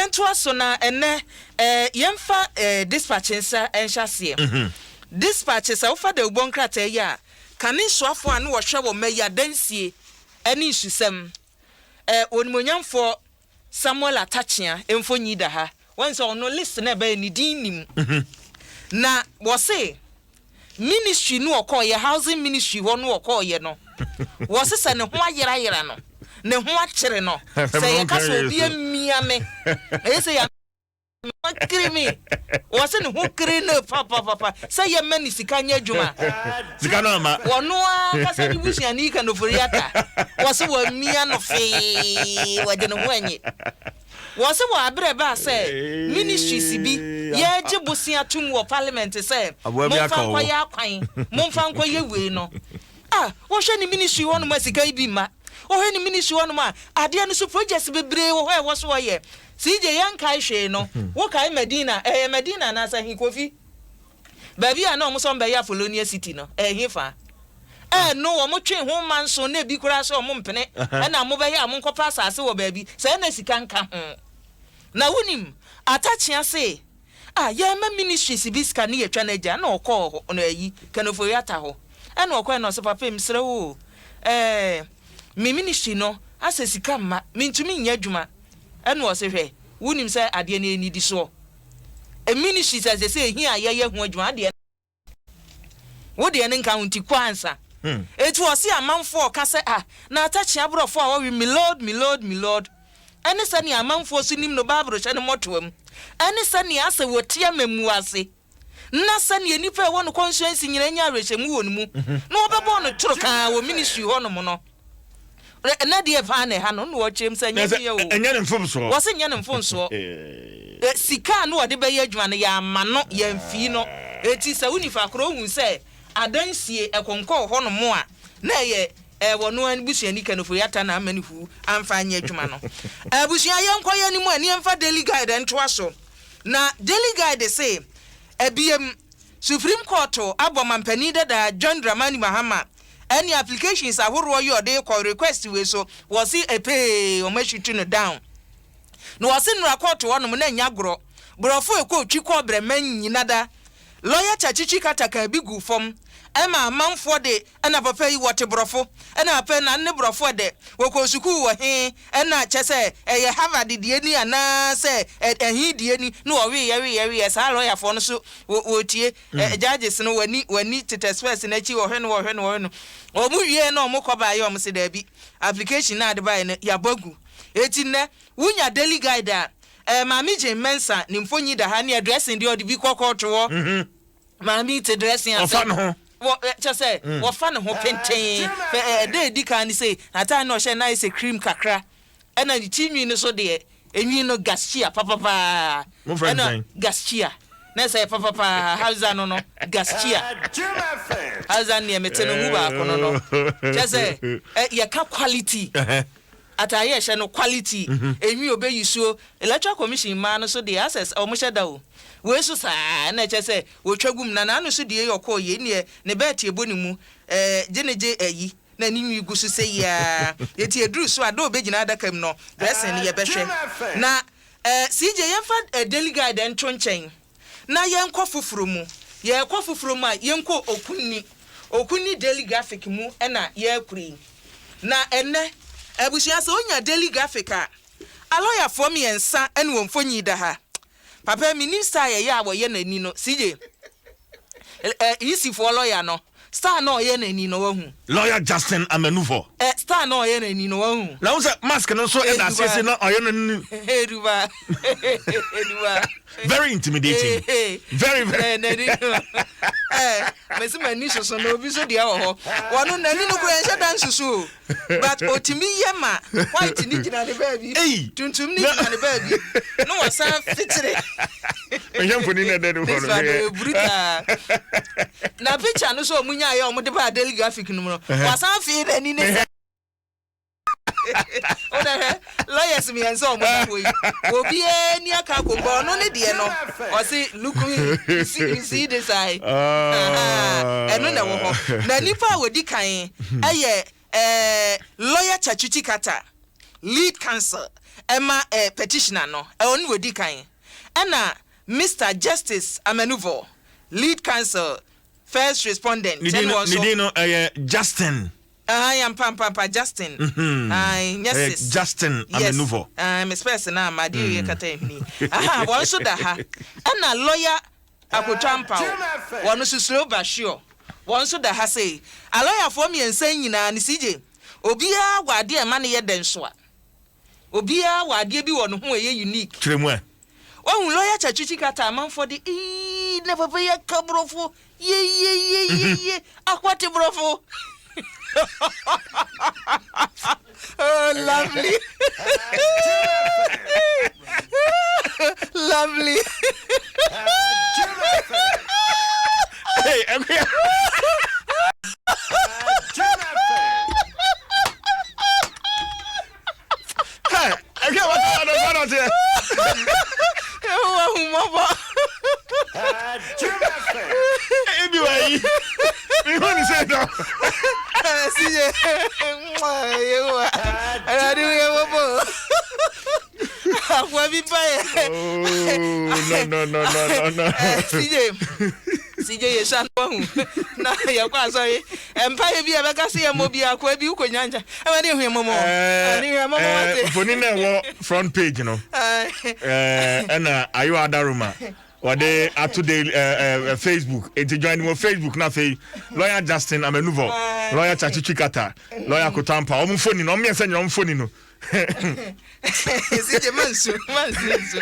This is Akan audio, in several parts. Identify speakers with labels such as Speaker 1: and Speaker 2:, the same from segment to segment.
Speaker 1: Yɛntoa so na ɛnnɛ yɛmfa Dispatch nsa nhyɛ aseɛ. Dispatch, sɛ wofa dawubɔ nkrataa yi a, kane soafoɔ a ne wɔhwɛ wɔ mma yi adansie ne nsusɛm, Onimuonyamfoɔ Samuel Atta-Akyea mfonyin da ha. Woahu sɛ ɔno list no a ɛbaeɛ ne din nni mu. Na wɔse ministry no ɔkɔeɛ, housing ministry hɔ no ɔkɔeɛ no, wɔse sɛ ne ho ayerayera no, ne ho akyere no, sɛ yɛka sɛ obi amia me, ɛyɛ sɛ yɛ kiri me, wɔse ne ho kiri no papapapa, sɛ yɛma ne sika nyɛ adwuma.
Speaker 2: Sika no ama.
Speaker 1: Wɔno ankasa ne busuani Ken Ofori-Atta, wɔse wɔamia no fee, wɔde ne ho anyi. Wɔse wɔ aberɛ ɛbaa sɛ ministries bi yɛregye bosea tom wɔ parliament sɛ momfa nkɔyɛ akwan, momfa nkɔyɛ wei no, ah, wohwɛ ne ministry hɔnom a sika yi bi mma. Wohwɛ ne ministry hɔnom a adeɛ no so projects bebree wɔ hɔ a ɛwɔ so wɔyɛ. CJ yɛnkae hwee no, wokae Madina, ɛyɛ Madina anaasɛ he Kofi? Baabi a na wɔn sɛ wɔbɛyɛ Apollonia City no, ɛyɛ hefa? Ɛno wɔn twee ho manso na ebi koraa sɛ wɔn mpene ɛna mobɛyɛ a monkɔpɛ asase wɔ baabi sɛ ɛna sika nka ho. Na wonim, Atakyea se, ah yɛrema ministries bi sika ne yɛtwa no agya ɛna ɔkɔɔ hɔ no ayi Ken Ofori-Atta hɔ ɛna ɔkɔɛ na ɔse papa yi mesrɛ wo o ɛɛ me ministry no asɛ sika mma mentumi nyɛ adwuma ɛna ɔse hwɛ wonim sɛ adeɛ no ɛnidisoɔ ministries a ɛsɛ sɛ ɛhia a yɛyɛ ho adwuma adeɛ Wo deɛ no nka ho nti kɔ ansa. Enti ɔse amanfoɔ ɔka sɛ ah na atakyea aborɔfoɔ a wɔwe milord milord milord ɛne sɛnea amanfoɔ so nim no bible hyɛ no mmɔtoam ɛne sɛnea asɛ wɔte amammuo ase na sɛnea nnipa a ɛwɔ no constituency nyinaa nya awerɛhyɛmu wɔ no mu na wɔbɛbɔɔ no toro kaa wɔ ministry hɔ nom no na deɛ paa na ɛha no na wɔkyerɛm sɛ ɛnyɛ deɛ o.
Speaker 2: Ɛnyɛ ne mfomsoɔ.
Speaker 1: Wɔse nyɛ ne mfomsoɔ. Sika a na wɔde bɛyɛ adwuma no yɛamma no, yɛamfii no. Enti sɛ wo nifa korɔ hu sɛ adansie ɛkonkɔɔ hɔ nom a, na ɛyɛ wɔno ara ne busuani Ken Ofori-Atta na amma ne hu amfa anyɛ adwuma no. Abusua yɛnkɔ yɛn anim a ne yɛmfa Daily Guide ntoa so. Na Daily Guide se, Abiem, Supreme Court abɔ mampanin dada John Dramani Mahama ɛne applications ahoroɔ yi ɔde rekɔ request wei so, wɔse ɛpee wɔn ashutu no down. Na wɔse nnora kɔɔto hɔ nom na ɛnyɛ agorɔ. Borɔfo ɛkɔɔ twi kɔɔ brɛman nyina da. Lɔya Kyakyikyi kata kaa bi guu fam ɛma amanfoɔ de ɛna papa yi wɔte borɔfo ɛna papa yi na ne borɔfo ɛdɛ. Wɔkɔɔ sukuu wɔ he ɛna kyɛ sɛ ɛyɛ Harvard deɛ ni anaa sɛ ɛhe deɛ ni na wɔweeɛ weeɛ weeɛ saa lɔyafoɔ no so wɔtie judges no wɔani wɔani tetɛ spɛs no akyi wɔhwɛ no wɔhwɛ no wɔhwɛ no. Wɔn wieɛ na wɔn kɔ baeɛ wɔn se daabi application no a de baeɛ no yɛabɔ agu. Enti nnɛ, wonya Daily Guide a, eh, Maame Jane Mensah ne mfonyin da ha, nea dressing deɛ ɔde bi kɔ kɔɔto hɔ. Maame yi te dressing ase.
Speaker 2: Ɔfa ne ho.
Speaker 1: Wɔ, eh, kyerɛ sɛ, wɔfa ne ho pentee. Fɛ, eh, ɛda a edi kan ne sei, n'ataade na ɔhyɛ no ayɛ sɛ cream kakra. Ɛna ne ti nwi no so deɛ, enwi no gaschia papapaa.
Speaker 2: Mofrɛ no
Speaker 1: Ɛna
Speaker 2: sɛn?
Speaker 1: gaschia. Na ɛsɛ papapaa, Hausa no no, gaschia. Hausa no deɛ mete no mu baako no no. Kyerɛ sɛ, eh, yɛka quality. Ataare a ɛhyɛ no quality, enwi obeyi suo. Electoral commission mmaa no so deɛ asɛ wɔn hyɛ da o. Wei so saa na ɛkyerɛ sɛ wɔtwa gu mu. Na n'ano so deɛ yi ɔkɔɔ yei neɛ ne bɛɛte ɛbɔ ne mu ɛɛ gye ne gye ayi na ne nwi gu so sɛyi ara. Enti ɛduru so a dɛ ɔbɛgyina adaka mu no dressing no yɛbɛhwɛ. Na ɛɛ CJ yɛmfa Daily Guide nto nkyɛn. Na yɛnkɔ foforɔ mu. Yɛrekɔ foforɔ mu a, yɛnkɔ Okunni. Okunni Daily Graphic mu na yɛrekɔ yi. Na ɛnnɛ, abusua, sɛ wonya Daily Graphic a, alɔyafoɔ mmiɛnsa ne wɔn mfonyin da ha. Papa yi, mennim style a ɛyɛ a wɔyɛ n'ani no. CJ, ɛ, EC foɔ lɔya no, Star na ɔyɛ n'ani no wahu.
Speaker 2: Lawyer Justin Amenuvor.
Speaker 1: Eh star na ɔyɛ n'ani no wahu.
Speaker 2: Na wohu sɛ mask no nso da aseɛ sei na ɔyɛ n'ani.
Speaker 1: Eduba eduba.
Speaker 2: Very intimidating. Very very.
Speaker 1: N'ani no eh mesi m'ani soso na obi so deɛ wɔ hɔ. Wɔno n'ani no koraa nhyɛ da nsusu o. But otumi yɛ ma white ni gyina ne baabi. Tuntum ni gyina ne baabi. Na wasan fikyere.
Speaker 2: Mehwɛ mfoni na ɛdɛ no hɔ no.
Speaker 1: This one yɛ brutal. Na picture no so ɔmo nyaayɛ ɔmo de baa Daily Graphic no mu no. Wasan fee n'ani ne sɛ. Wodɛ hwɛ lawyers mmiɛnsa ɔmo da hɔ yi. Obiara ni aka akɔmba ɔno ne deɛ no. Ɔse look me you see, you see this eye. Ɛno na ɛwɔ hɔ. Na nipa a wɔdi kan ɛyɛ ɛɛ lawyer Chachuchi Carter, lead counsel. Ɛma eh, petitioner no, ɔno na ɔdi kan, ɛna Mister Justice Amenuvor, lead counsel, first respondent,
Speaker 2: Ne din
Speaker 1: ɛna
Speaker 2: no,
Speaker 1: wɔn
Speaker 2: ne
Speaker 1: nso.
Speaker 2: din no ɛyɛ Justin.
Speaker 1: Ae, ampa ampa ampa, Justin. Ae, nyɛ
Speaker 2: Ɛyɛ
Speaker 1: sis.
Speaker 2: Justin
Speaker 1: Yes,
Speaker 2: Amenuvor.
Speaker 1: ae, me spɛs no ama, adeɛ wei kata nhini. Aha, wɔn nso da ha. Ɛna lawyer Akoto Ampaw, wɔn nso slow but sure, wɔn nso da ha sei. Alɔyafoɔ mmiɛnsa yi nyinaa no, CJ, obiara wɔ adeɛ a ɛma no yɛ dɛ nso a. Obiara wɔ adeɛ bi wɔ ne ho a ɛyɛ unique.
Speaker 2: Kyerɛ mu ɛ.
Speaker 1: Wahu lawyer Kyakyichi Carter amanfoɔ de eii na papa yi aka borɔfo yeyeyeyeye akwate borɔfo oh lovely lovely.
Speaker 2: Hey, Akuya. Hey, Akuya, what are you doing here?
Speaker 1: Yehowa hu mmɔbɔ.
Speaker 2: Ebi wa yi. Ihu ni sɛ dɔ.
Speaker 1: Siye, Yehowa, Awurade hu yɛn mmɔbɔ. Akoa bi ba yɛ.
Speaker 2: Oh, no, no, no, no, no, no.
Speaker 1: Siye. CJ yɛhyia no wahu na yɛkɔ asɔre mpaeɛ bi a ɛbɛka sɛ yɛmmɔ bi akoa bi wokɔ nya nkyɛn ɛwɛde hu mmɔmɔ ɛne hu mmɔmɔ wate.
Speaker 2: Mfoni na ɛwɔ front page no ɛna Ayo Adaroma wɔde ato de Facebook nti join wɔ Facebook na afei lawyer Justin Amenuvor, lawyer Chachi Chikata, lawyer Kotampa wɔn mfoni no wɔn mmiɛnsa nyina wɔn mfoni no.
Speaker 1: CJ mansu mansu nsu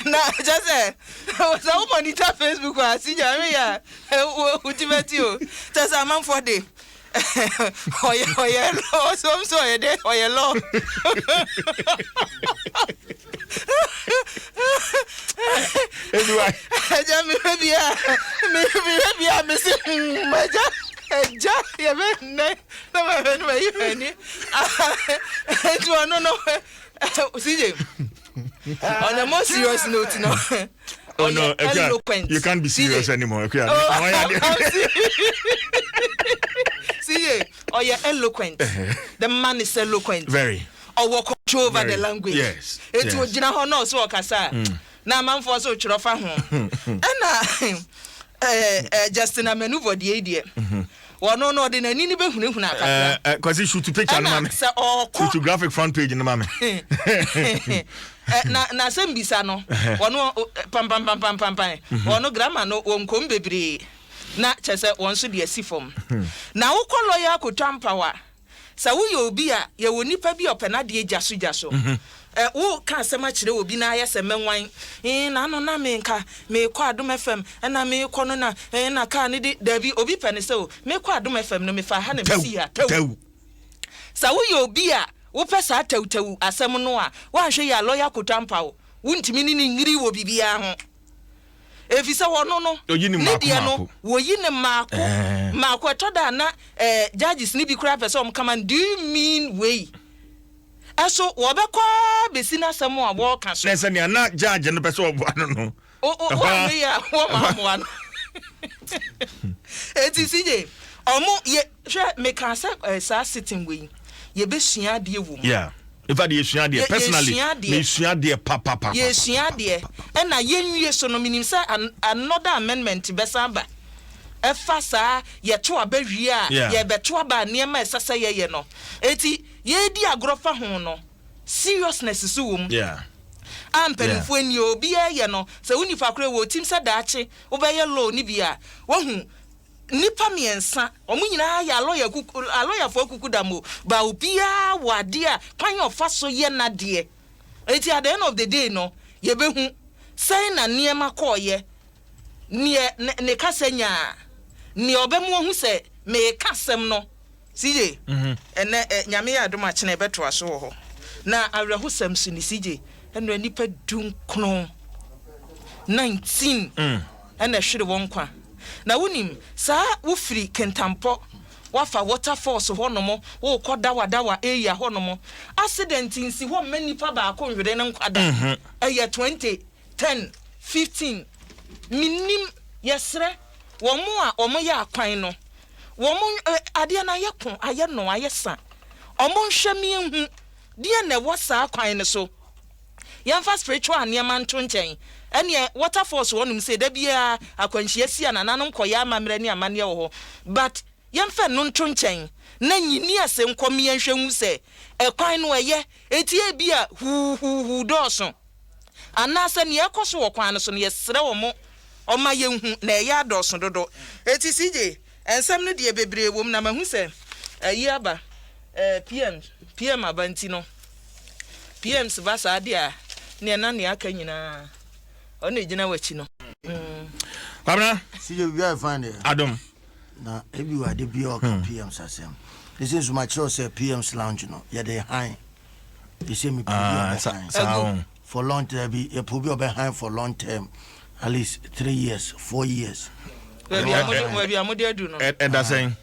Speaker 1: na kyɛ sɛ sɛ wo monitor Facebook a CJ ahwɛ yɛ a wo ti bɛti o kyɛ sɛ amanfoɔ de ɔyɛ ɔyɛ lɔ ɔsɔm sɛ ɔyɛ dɛ ɔyɛ lɔ.
Speaker 2: Anyway.
Speaker 1: Ɛgya mehwɛ bi a mehwɛ bi a mese ɛgya ɛgya yɛbɛ nnɛ na mahwɛ no mayi m'ani nti ɔno no CJ on a more serious note no.
Speaker 2: Oh no, Ekuya,
Speaker 1: eloquent.
Speaker 2: You can't be serious
Speaker 1: CJ.
Speaker 2: anymore. Ekuya,
Speaker 1: Oh,
Speaker 2: why are
Speaker 1: CJ, oh yeah, eloquent. The man is eloquent.
Speaker 2: Very.
Speaker 1: Ɔwɔ control over
Speaker 2: Very.
Speaker 1: the language.
Speaker 2: Yes.
Speaker 1: Eti ogyina hɔ na ɔso ɔkasa a, na amanfoɔ so twerɛ fa ho. Ɛna Justin Amenuvor deɛ yi deɛ, wɔno no ɔde n'ani no bɛhunahuna kakra.
Speaker 2: Kwasi shoot picture no ma
Speaker 1: Ɛna
Speaker 2: me.
Speaker 1: sɛ ɔkɔ
Speaker 2: Shoot graphic front page no ma me.
Speaker 1: Na na asɛm bisa no, wɔno pampampampampampan, wɔno grammar no wɔnkom bebree na kyerɛ sɛ wɔn nso de asi fam. Na wokɔ lɔya akɔtwa mpawa. Sɛ woyɛ obi a, yɛwɔ nipa bi a ɔpɛ n'adeɛ gya so gya so. Ɛ, woreka asɛm akyerɛ obi na ayɛ sɛ mɛnwan, ee, n'ano na menka, merekɔ Adom FM, ɛna merekɔ no na, ee, na kaa no de, dabi, obi pɛ no sɛ o, merekɔ Adom FM no, mefaa ha na mesii ha, tɛw.
Speaker 2: Tɛw.
Speaker 1: Sɛ woyɛ obi a wopɛ saa tɛwtɛw asɛm no a, woanhwɛ yie a, lɔya Koto Ampaw, wontumi ne no nyiri wɔ biribiara ho. Efisɛ ɔno no,
Speaker 2: Oyi no
Speaker 1: ne
Speaker 2: mmaako
Speaker 1: deɛ no,
Speaker 2: mmaako.
Speaker 1: wɔyi no mmaako
Speaker 2: Ɛɛ.
Speaker 1: mmaako. Ɛtɔ da a na ɛɛ judges no bi koraa pɛ sɛ wɔka ma no, do you mean wei? Ɛso wɔbɛkɔ ara bɛsi n'asɛm a wɔreka so.
Speaker 2: Na sɛ nea na judge no pɛ sɛ ɔboa no no,
Speaker 1: O o
Speaker 2: ɛhɔ ara
Speaker 1: wɔanhwɛ yie a wɔmma mmoa no. Enti CJ, wɔn yɛ hwɛ mekaa sɛ ɛɛ saa sitting wei yɛbɛsua adeɛ wɔ mu.
Speaker 2: Yeah. In fact, yɛsua adeɛ. Personally,
Speaker 1: Yɛsua adeɛ.
Speaker 2: mesua adeɛ papapapa.
Speaker 1: Yɛsua adeɛ. Ɛna yɛnwie so no, menim sɛ an, another amendment bɛsan aba. Ɛfa saa yɛto aba wie a, yɛrebɛto aba a nneɛma a ɛsɛ sɛ yɛyɛ no. Enti yɛredi agorɔ fa ho no, seriousness nso wɔ mu. A mpanimfoɔ ani, obiara yɛ no, sɛ wo nipa korɔ wɔ tim sɛ daakye wobɛyɛ law no bi a, wahu Nnipa mmiɛnsa, wɔn nyinaa yɛ alɔya kuku, alɔyafoɔ akukudam o, but obiara wɔ adeɛ a, kwan a ɔfa so yɛ n'adeɛ. Enti at the end of the day no, yɛbɛhu sɛn na nneɛma kɔeɛ, neɛ ne, ne kasa nyaa, neɛ ɔbɛma wahu sɛ mereka asɛm no. CJ, ɛnnɛ ɛ, Nyame yɛ adom a kyena yɛbɛtoa so wɔ hɔ. Na awerɛhosɛm so ni, CJ, ɛnnora nnipa dunkron, 19, ɛna ɛhwere wɔn nkwa. Na wonim, saa wofiri Kintampo, woafa Waterfalls hɔnom, worekɔ Dawa Dawa area hɔnom, accident nsi hɔ mma nipa baako nwere ne nkwa da. Ɛyɛ 20, 10, 15, mennim, yɛsrɛ wɔn a wɔyɛ akwan no, Wɔn adeɛ no ayɛ ko, ayɛ nɔ, ayɛ sa. Wɔn nhwɛ me nhu. Deɛn na ɛwɔ saa kwan no so? Yɛmfa spiritual nneɛma nto nkyɛn. Ɛneɛ waterfalls wɔ nom sei, da biara akwanhyia si a nananom kɔyɛ amammerɛ ne amanneɛ wɔ hɔ. But yɛmfa ɛno nto nkyɛn na nyini ase nkɔ me yɛnhwɛ nhu sɛ ɛkwan no ɛyɛ. Enti ebia huuhuuhuu dɔɔso. Anaasɛ nea ɛrekɔ so wɔ kwan no so no yɛsrɛ wɔn wɔmma yɛnhu na ɛyɛ adɔɔso dodo. Enti CJ, nsɛm no deɛ bebree wɔ mu na mahu sɛ ayi aba, eh, PM, PM aba nti no, PMs ba saa deɛ a, neɛ na nea aka nyinaa ɔno na ɛgyina w'akyi no. Mm.
Speaker 2: Kwabena.
Speaker 3: CJ, biribiara yɛ fine deɛ.
Speaker 2: Adom.
Speaker 3: Na ebi wɔ ade bi a ɔka PMs asɛm. Ne sɛ nso makyerɛw sɛ PMs lounge no yɛde han. Yɛsɛ mepɛ obi a
Speaker 2: Ah,
Speaker 3: ɔbɛhan.
Speaker 2: saa
Speaker 1: Agu.
Speaker 2: o.
Speaker 3: For long term bi yɛpɛ obi a ɔbɛhan for long term at least 3 years, 4 years.
Speaker 1: Baabi a mode baabi a mode adu no.
Speaker 2: Ɛda sɛn?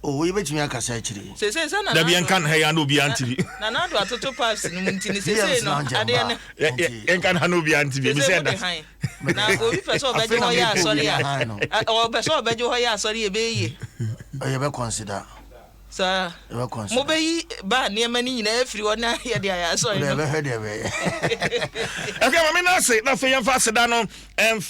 Speaker 3: Oh, yɛbɛtumi akasa akyire.
Speaker 1: Seesei sɛ Nana
Speaker 2: Dabi,
Speaker 1: Addo
Speaker 2: yɛnka no ha yi ana obiara nte bi.
Speaker 1: Nana Addo atoto pipes no mu nti no seesei
Speaker 3: PMs
Speaker 1: no
Speaker 3: lounge
Speaker 1: adeɛ
Speaker 3: mba.
Speaker 1: no
Speaker 2: Yɛnka no ha na obiara nte bi. Ebi
Speaker 1: seesei
Speaker 2: sɛ
Speaker 1: mode
Speaker 2: ɛda.
Speaker 1: han na obi pɛ sɛ ɔbɛgye
Speaker 3: Afei na
Speaker 1: hɔ yɛ
Speaker 3: mepɛ
Speaker 1: asɔre
Speaker 3: obi
Speaker 1: a
Speaker 3: han no.
Speaker 1: Ɔpɛ sɛ ɔbɛgye hɔ yɛ asɔre a ɛbɛyɛ yie.
Speaker 3: Yɛbɛ consider.
Speaker 1: Saa.
Speaker 3: Yɛbɛ consider.
Speaker 1: Mobɛyi ba nneɛma no nyinaa afiri hɔ na yɛde ayɛ asɔre
Speaker 3: Wode
Speaker 1: no.
Speaker 3: yɛbɛhwɛ deɛ ɛbɛyɛ.
Speaker 2: Ɛfɛ maame no ase na afei yɛmfa aseda no ɛmf.